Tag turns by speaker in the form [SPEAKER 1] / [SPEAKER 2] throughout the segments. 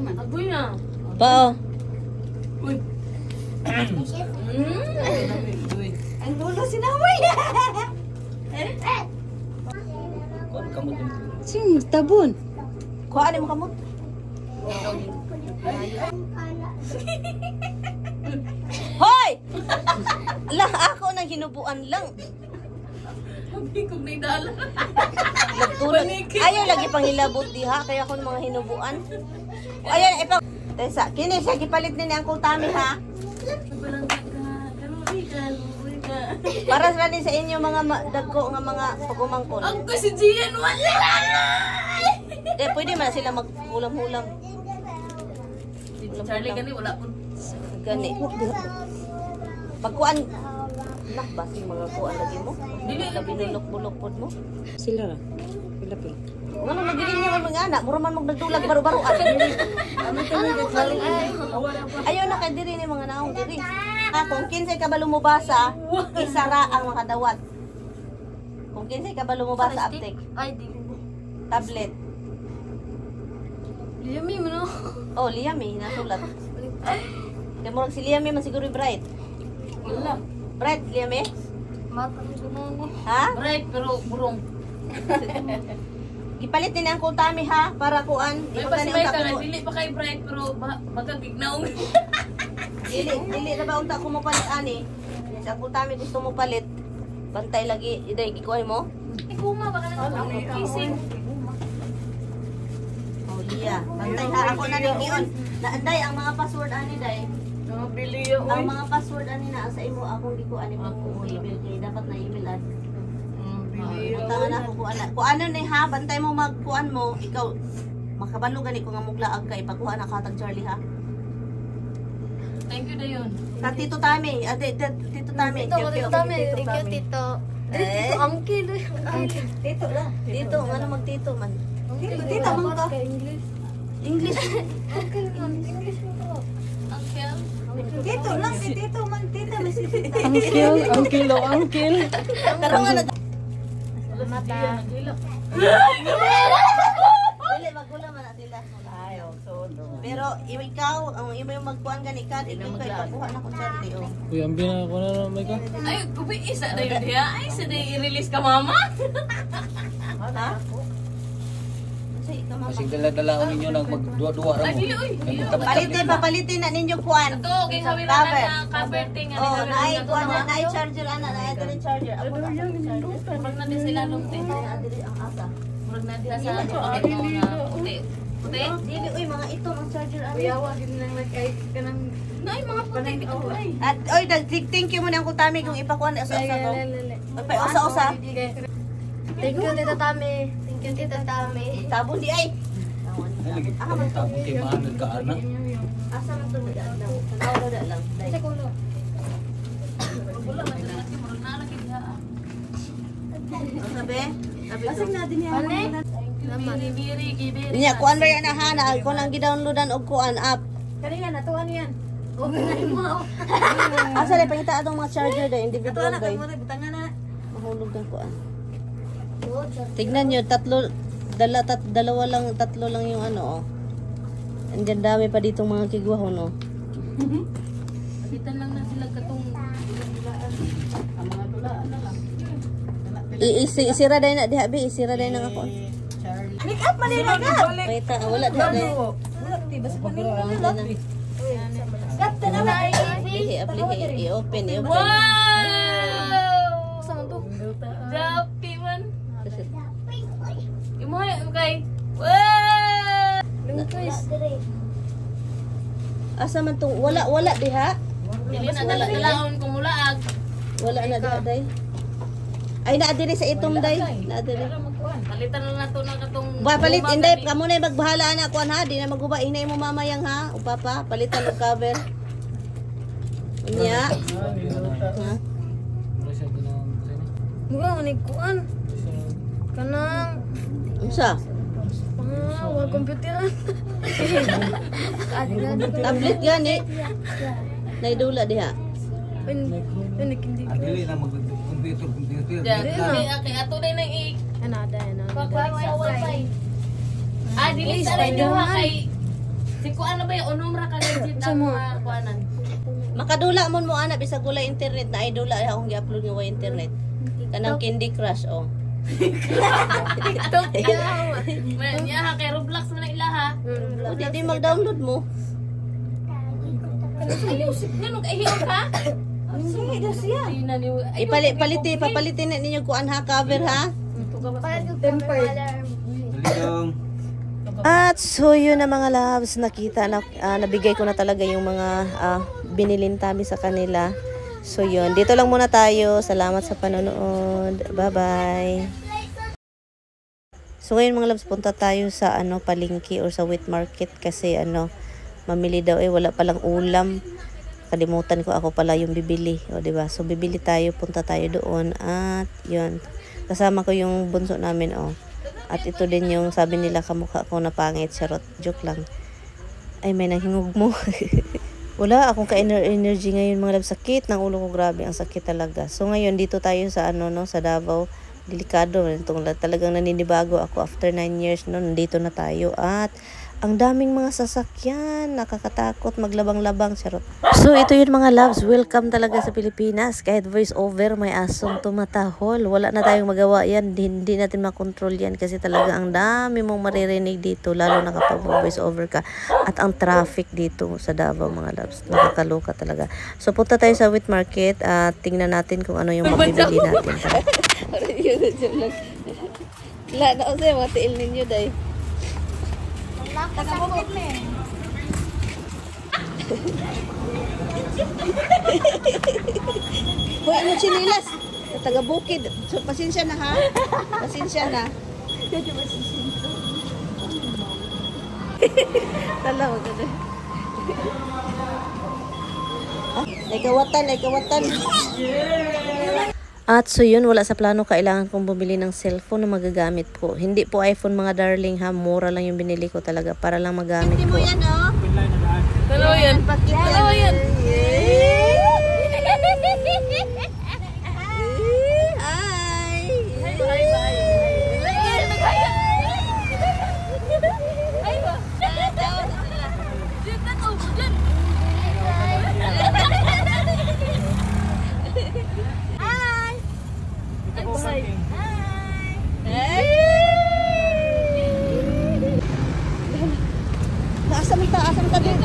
[SPEAKER 1] Agoy na.
[SPEAKER 2] Bao.
[SPEAKER 1] Uy.
[SPEAKER 3] Ang dulo sinawi.
[SPEAKER 2] Sing tabon.
[SPEAKER 3] Kuha mo kamot.
[SPEAKER 2] Hoy! Lang ako nang hinubuan lang.
[SPEAKER 1] Sabi kong naidala.
[SPEAKER 2] Nagtulog. Ayaw lagi pang hilabot diha kaya ako mga hinubuan. Ayaw ipang Tesa, kini siya gipalit ni Uncle Tommy ha. Para sa din sa inyo mga dagko nga mga pagumangkon.
[SPEAKER 1] Ang kasi Gian wala.
[SPEAKER 2] Pwede man sila maghulam-hulam.
[SPEAKER 1] Charlie gani wala po.
[SPEAKER 2] Gani. Pagkuan nak ba si mga kuan lagi mo?
[SPEAKER 1] Dili
[SPEAKER 2] na binulok-bulok pod mo.
[SPEAKER 4] Sila ra. Sila pa.
[SPEAKER 2] Ngano magilin niya mga anak, mura man magdagdulag baro-baroan. Ayaw na kay diri ni mga naong diri. Ha, kung 15 ka ba lumubasa, isara ang makadawat. Kung 15 ka ba lumubasa aptek,
[SPEAKER 1] Ay di.
[SPEAKER 2] tablet.
[SPEAKER 1] Liyami mo no.
[SPEAKER 2] Oh, Liami nasulat. Kay murag si Liami man siguro bright.
[SPEAKER 1] Wala.
[SPEAKER 2] Bright Liami?
[SPEAKER 1] Mata ko na.
[SPEAKER 2] Ha?
[SPEAKER 1] Right pero burong.
[SPEAKER 2] Gipalit ni Uncle Tommy ha para kuan.
[SPEAKER 1] May
[SPEAKER 2] Ipagani
[SPEAKER 1] pasibay
[SPEAKER 2] unta
[SPEAKER 1] ka
[SPEAKER 2] ko
[SPEAKER 1] nga
[SPEAKER 2] mo.
[SPEAKER 1] dili pa kay bright pero baga gignaong.
[SPEAKER 2] Dili na ba unta ko mo palit ani? Si Uncle Tommy gusto mo palit. Bantay lagi iday gikuhay mo.
[SPEAKER 1] Ikuma baka nang kising.
[SPEAKER 2] Oh, Lia. Bantay ha ako na ning giyon. Naanday ang mga password ani day.
[SPEAKER 1] Nabili
[SPEAKER 2] Ang mga password ani na sa imo akong gikuan ni mo email kay dapat na email ad. Tangan ako kung ano ni ha, bantay mo magkuan mo, ikaw makabalo gani ko nga muglaag kay pagkuha na katag Charlie ha.
[SPEAKER 1] Thank you dayon.
[SPEAKER 2] Sa Tito Tami, Tito Tami.
[SPEAKER 5] Tito Tami, thank you Tito.
[SPEAKER 2] Eh,
[SPEAKER 5] Uncle.
[SPEAKER 3] Tito lang.
[SPEAKER 2] Tito, ano magtito man?
[SPEAKER 3] Tita man ka.
[SPEAKER 5] English.
[SPEAKER 2] English.
[SPEAKER 5] Uncle man, English mo ko.
[SPEAKER 1] Uncle.
[SPEAKER 3] Tito lang si Tito man. Tita man si Tita.
[SPEAKER 4] Uncle, uncle.
[SPEAKER 2] Karong ano?
[SPEAKER 5] Mata.
[SPEAKER 2] Dili magula man na sila. Ayo, so pero ikaw, ang imo yung magkuan gani ka, dito kay pagkuha na ko Charlie oh.
[SPEAKER 4] Uy, ambi na ako na may ka.
[SPEAKER 1] Ay, kubi isa dayon diha. Ay, sa day i-release ka mama.
[SPEAKER 2] Ha? Kasi ikaw mama.
[SPEAKER 6] Kasi dala-dala ko ninyo nang magduwa-duwa ra
[SPEAKER 1] Ay,
[SPEAKER 6] mo.
[SPEAKER 1] dili oy.
[SPEAKER 2] Papalitin na ninyo kuan.
[SPEAKER 1] Ito, kay sabi na na cover thing
[SPEAKER 2] Oh, naay kuan na naay charger ana, naay diri charger. Ako na charger.
[SPEAKER 1] Pag na din sila nung tin.
[SPEAKER 2] Naay diri ang asa.
[SPEAKER 1] Murag na diha sa ano na puti. Puti.
[SPEAKER 2] Dili oy mga ito ang charger ana.
[SPEAKER 5] Yawa gid nang like kanang
[SPEAKER 1] Nay, mga puti ito ay.
[SPEAKER 2] At oy, thank you mo na Uncle Tommy kung ipakuan sa usa ko. Pa usa-usa.
[SPEAKER 5] Thank you Tito Tami. Thank you Tito Tami.
[SPEAKER 2] Tabon di ay.
[SPEAKER 6] Ay lagi tabong kay maanad ka ana.
[SPEAKER 2] Asa man to da lang. Tanaw da lang. Dai.
[SPEAKER 5] Sa kulo.
[SPEAKER 1] Wala man dala ki murag na lagi diha.
[SPEAKER 2] Sabi? Sabi ko.
[SPEAKER 3] Asing na din yan.
[SPEAKER 5] Pane?
[SPEAKER 1] Biri kibiri.
[SPEAKER 2] Niya kuan ra yan ha na ko nang gi-downloadan og kuan app.
[SPEAKER 3] Kanina natuan yan.
[SPEAKER 2] Asa na pangita atong mga charger da individual
[SPEAKER 3] Natuan na
[SPEAKER 2] day.
[SPEAKER 3] kamo butangan na.
[SPEAKER 2] Mahulog ng kuan. Tignan nyo, tatlo lang yung ano, oh. Andiyan dami pa ditong mga kigwahon, oh.
[SPEAKER 1] Agitan lang na sila katong ang mga tulaan na lang.
[SPEAKER 2] Isira day na diha bi, isira day na ako.
[SPEAKER 3] Make up man nila ka.
[SPEAKER 2] Wait, wala diha day.
[SPEAKER 3] Tiba sa panilo.
[SPEAKER 5] Kapten na ay.
[SPEAKER 2] Aplihi, i-open.
[SPEAKER 1] Wow!
[SPEAKER 5] Sa man to.
[SPEAKER 1] Japi man. Imoy kay. Wow!
[SPEAKER 5] Lungkis.
[SPEAKER 2] Asa man tong wala diha?
[SPEAKER 1] Dili na dala-dalaon kung mulaag.
[SPEAKER 2] Wala na diha day. Ay na diri sa itom day. Na diri.
[SPEAKER 1] Palitan na nato na katong
[SPEAKER 2] Palit inday kamo na magbahala na kuan ha, di na maguba inay mo mamayang ha. O papa, palitan og cover. Unya. Ha?
[SPEAKER 5] Mura man kuan. Kanang
[SPEAKER 2] Unsa?
[SPEAKER 5] wa computeran.
[SPEAKER 2] Tablet gani. Naidula diha.
[SPEAKER 5] Hindi
[SPEAKER 6] Dili na mag-computer.
[SPEAKER 1] kay ato day nang i
[SPEAKER 5] Anada.
[SPEAKER 1] pagkuha sa wifi. Ah, dili sa rin duha kay Si kuan na ba yung unom ra ka legit ang mga kuanan.
[SPEAKER 2] Makadula mo ana bisag wala internet na ay dula akong gi-upload nga wa internet. Kanang Candy Crush oh.
[SPEAKER 1] TikTok ilaha. Man niya ha kay Roblox man ang ilaha.
[SPEAKER 2] O di mag-download mo.
[SPEAKER 1] Nganong kahiyog ka?
[SPEAKER 3] Sige, daw siya.
[SPEAKER 2] Papalitin na ninyo kuan ha cover ha.
[SPEAKER 3] Temper.
[SPEAKER 2] At so yun na mga loves, nakita na nabigay ko na talaga yung mga binilin tabi sa kanila. So yun, dito lang muna tayo. Salamat sa panonood. Bye-bye. So ngayon mga loves, punta tayo sa palengke or sa wheat market kasi mamili daw wala palang ulam. Kalimutan ko ako pala yung bibili, o di ba? So bibili tayo, punta tayo doon at yun. Kasama ko yung bunso namin At ito din yung sabi nila kamukha ko na pangit, charot. Joke lang. Ay, may nanghingog mo. Wala akong ka-energy ngayon mga love. Sakit ng ulo ko, grabe. Ang sakit talaga. So ngayon, dito tayo sa sa Davao. Delikado. Talagang naninibago ako after 9 years. Nandito na tayo. At ang daming mga sasakyan. Nakakatakot. Maglabang-labang, charot. So ito yun mga loves. Welcome talaga sa Pilipinas. Kahit voice over, may asong tumatahol. Wala na tayong magawa yan. Hindi natin makontrol yan. Kasi talaga ang dami mong maririnig dito. Lalo na kapag voice over ka. At ang traffic dito sa Davao mga loves. Nakakaloka talaga. So punta tayo sa wheat market. At tingnan natin kung ano yung mabibili natin. Wala na kasi mga tiil ninyo dahil.
[SPEAKER 3] Taga-bukit mo eh.
[SPEAKER 2] Hoy, ano chinilas? Taga-bukid. So, pasensya na ha. Pasensya na. Tala, wag na. Ay kawatan. At so yun, wala sa plano, kailangan kong bumili ng cellphone na magagamit ko. Hindi po iPhone mga darling ha, mura lang yung binili ko talaga para lang magamit ko. Hindi mo yan
[SPEAKER 1] Dalawa yan. Dalawa yan.
[SPEAKER 2] Asam ta dito.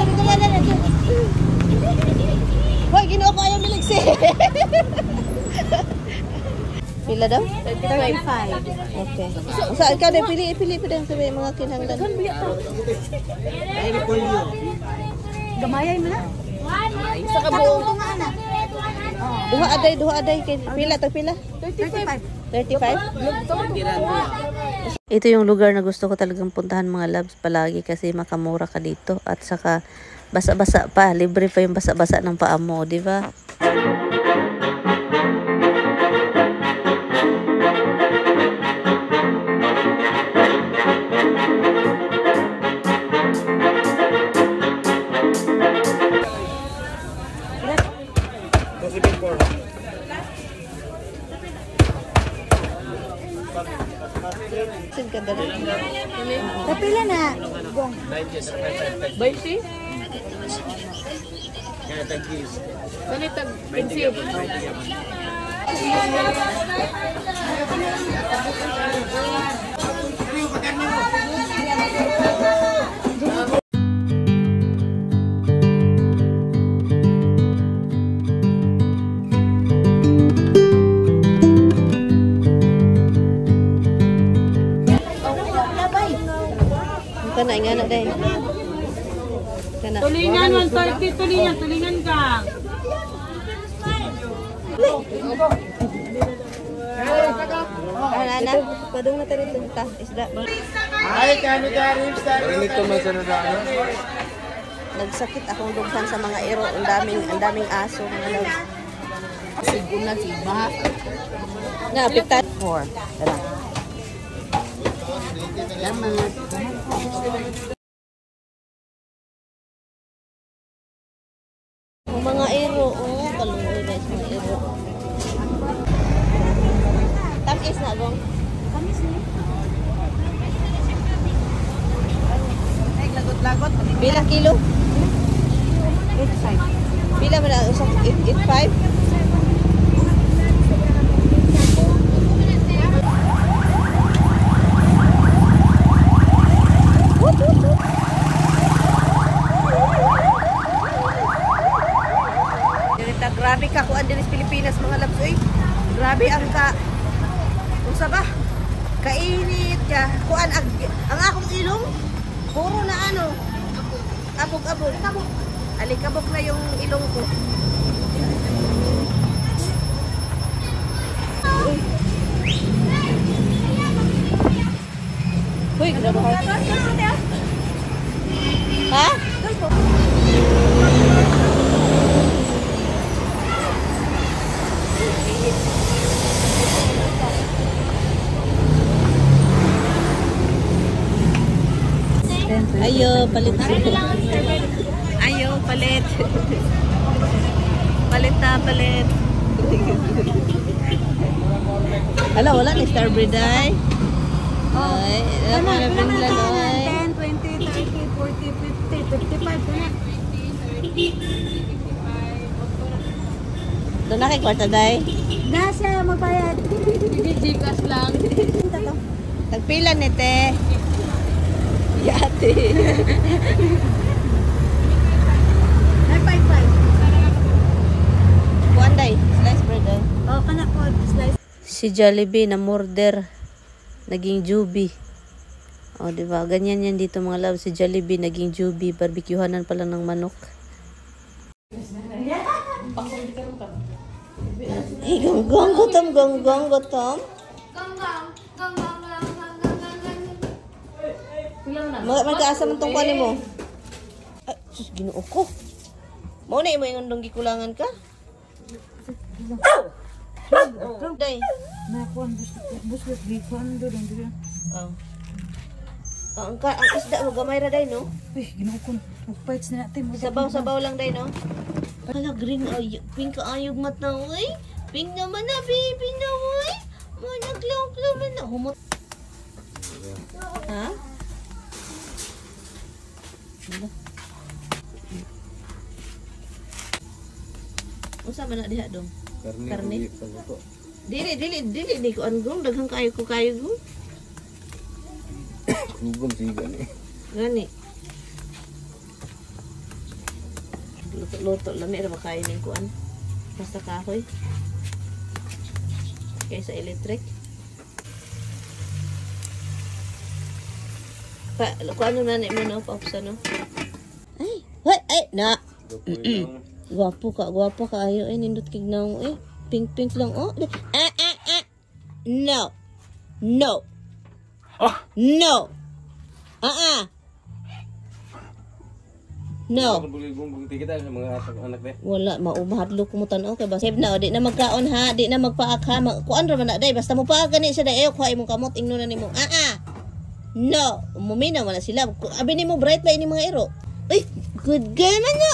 [SPEAKER 2] Hoy, ginoo ko ayaw miligsi. Pila daw?
[SPEAKER 3] 35.
[SPEAKER 2] Okay. Sa ikaw din pili pa din sa mga kinahanglan.
[SPEAKER 3] Gamayay mo na.
[SPEAKER 2] Sa kabuo.
[SPEAKER 3] Ito nga anak.
[SPEAKER 2] Duha aday kay pila tag pila?
[SPEAKER 3] 35.
[SPEAKER 2] 35? Ito yung lugar na gusto ko talagang puntahan mga loves palagi kasi makamura ka dito at saka basa-basa pa, libre pa yung basa-basa ng paa mo, di ba?
[SPEAKER 3] Kapila na. Gong.
[SPEAKER 1] 20? Sanitag 20. Kana nga na dai. Kana. Tulingan 130, tulingan ka.
[SPEAKER 2] Ana, padung na tayo dito isda.
[SPEAKER 6] Ay, kami ka rimstar. Ito masunod ano?
[SPEAKER 2] Nagsakit akong dughan sa mga ero, ang daming aso mga loves.
[SPEAKER 1] Siguna si Baha.
[SPEAKER 2] Na pitat 4. Tara. Ang mga ero, kaluoy guys, mga ero. Tamis na gong.
[SPEAKER 3] Kamis ni.
[SPEAKER 2] Ay, lagot Lagot. Pila kilo?
[SPEAKER 3] 85.
[SPEAKER 2] Pila ba na? 85? Dirita, grabe ka kuan din sa Pilipinas mga labs. Uy, grabe ang unsa ba? Kainit ka. Kuan ang akong ilong puro na ano. Abog-abog. Alikabok na yung ilong ko. Uy, grabe ka. Ha? Ayo, palit. Ayo, palit. Palit na, palit. Hala, wala ni Starbreed ay. Ay,
[SPEAKER 3] Ano,
[SPEAKER 2] wala
[SPEAKER 3] pila man
[SPEAKER 2] lang
[SPEAKER 3] na
[SPEAKER 2] ay.
[SPEAKER 3] 10, 20, 30, 40, 50, 55 na.
[SPEAKER 2] Doon na kay kwarta day.
[SPEAKER 3] Nasa magbayad.
[SPEAKER 1] Gigigas lang.
[SPEAKER 2] Tagpila ni te. Yate.
[SPEAKER 3] Ay, 55.
[SPEAKER 2] Kuan day, slice bread day.
[SPEAKER 3] Oh, kana po, slice.
[SPEAKER 2] Si Jollibee na murder. Naging Juby. O, diba? Ganyan yan dito mga love. Si Jollibee naging Juby. Barbecuehanan pala ng manok. Gonggong gutom, gonggong gutom. Magkaasa man tong kuanin mo. Ay, sus, ginoo ko. Mo na imo yung undong gikulangan ka? Day.
[SPEAKER 3] Na kuan buslet gi kuan do dong diri.
[SPEAKER 2] Oh. Ang isda mo gamay ra day no?
[SPEAKER 3] Uy, ginukon. Magpites na natin.
[SPEAKER 2] Sabaw-sabaw lang day no? Hala green ay pink ayog mat na oy. Pink naman na baby na oy. Mo naglaw-law man na humot. Ha? Ano? Usa man na diha dong? Karne. Dili ko anggong daghang kayo gong.
[SPEAKER 6] Gugom sih gani.
[SPEAKER 2] Gani. Luto lami ra makain ning kuan. Basta kahoy. Kaysa electric. Kuan na ni mo no, paupsa no. Ay, na. Gwapo ka ayo nindot kignaw pink lang oh. No. No. No. No.
[SPEAKER 6] Bulong kita sa mga anak deh.
[SPEAKER 2] Wala maumahadlok mo tan-aw kay basib na di na magkaon ha, di na magpaak ha. Kuan ra man na day basta mo paak gani siya day ayo kuha imong kamot ingno na nimo. No, muminaw na sila. Abi nimo bright ba ini mga iro? Ay, good girl man no.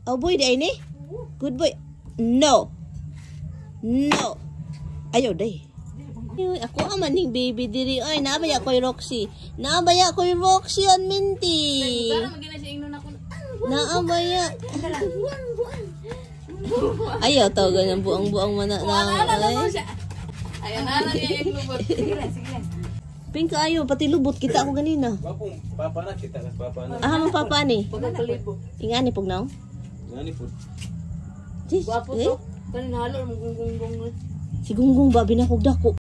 [SPEAKER 2] Oh boy, di ni. Good boy. No. No. Ayo day. Ako aman ning baby diri. Ay, nabaya ko'y Roxy. Nabaya ko'y Roxy on Minty.
[SPEAKER 1] Parang magina siya ingnon ako.
[SPEAKER 2] Naabaya. Ayaw to ganyan buang-buang mana na.
[SPEAKER 1] Ayan na lang yung lubot.
[SPEAKER 2] Pink ayo pati lubot kita ako ganina.
[SPEAKER 6] Bapong papa na kita kas papa na.
[SPEAKER 2] Mo papa ni.
[SPEAKER 1] Pagkakalipo.
[SPEAKER 2] Ingani pugnaw.
[SPEAKER 6] Ngani pud.
[SPEAKER 2] Jis.
[SPEAKER 1] Wapo to. Kanin halo, mong gunggong.
[SPEAKER 2] Si Gunggong ba binakog dako.